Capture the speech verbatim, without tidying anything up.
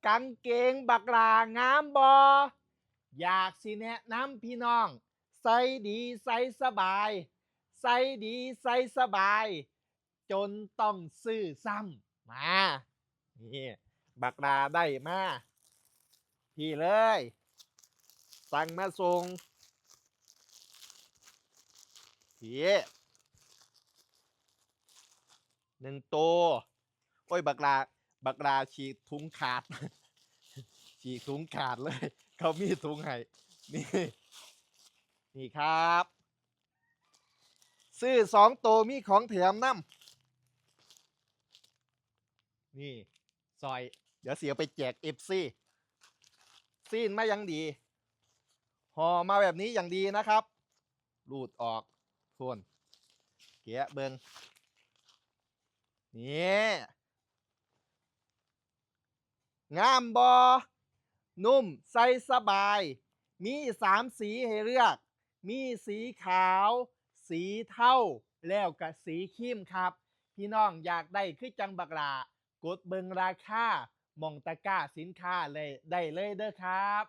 กางเกงบักหล่างามบ่ อยากสิแนะนำพี่น้อง ใส่ดีใส่สบาย ใส่ดีใส่สบาย จนต้องซื้อซ้ำ มา นี่ บักหล่าได้มา พี่เลย สั่งมาส่ง พี่ หนึ่งตัว โอ้ย บักหล่า บักหล่าฉีกถุงขาด ฉีกถุงขาดเลย เขามีถุงให้ นี่ นี่ครับ ซื้อสองตัวมีของแถมนำ นี่ ซอย เดี๋ยวสิเอาไปแจกเอฟซี ซีนมาอย่างดี ห่อมาแบบนี้อย่างดีนะครับ รูดออก โทน แกะเบิ่ง นี่ งามบ่ นุ่ม ใส่สบาย มีสามสีให้เลือก มีสีขาว สีเทา แล้วก็สีครีมครับ พี่น้องอยากได้คือจั่งบักหล่า กดเบิ่งราคาหม่องตะกร้าสินค้าเลย ได้เลยเด้อครับ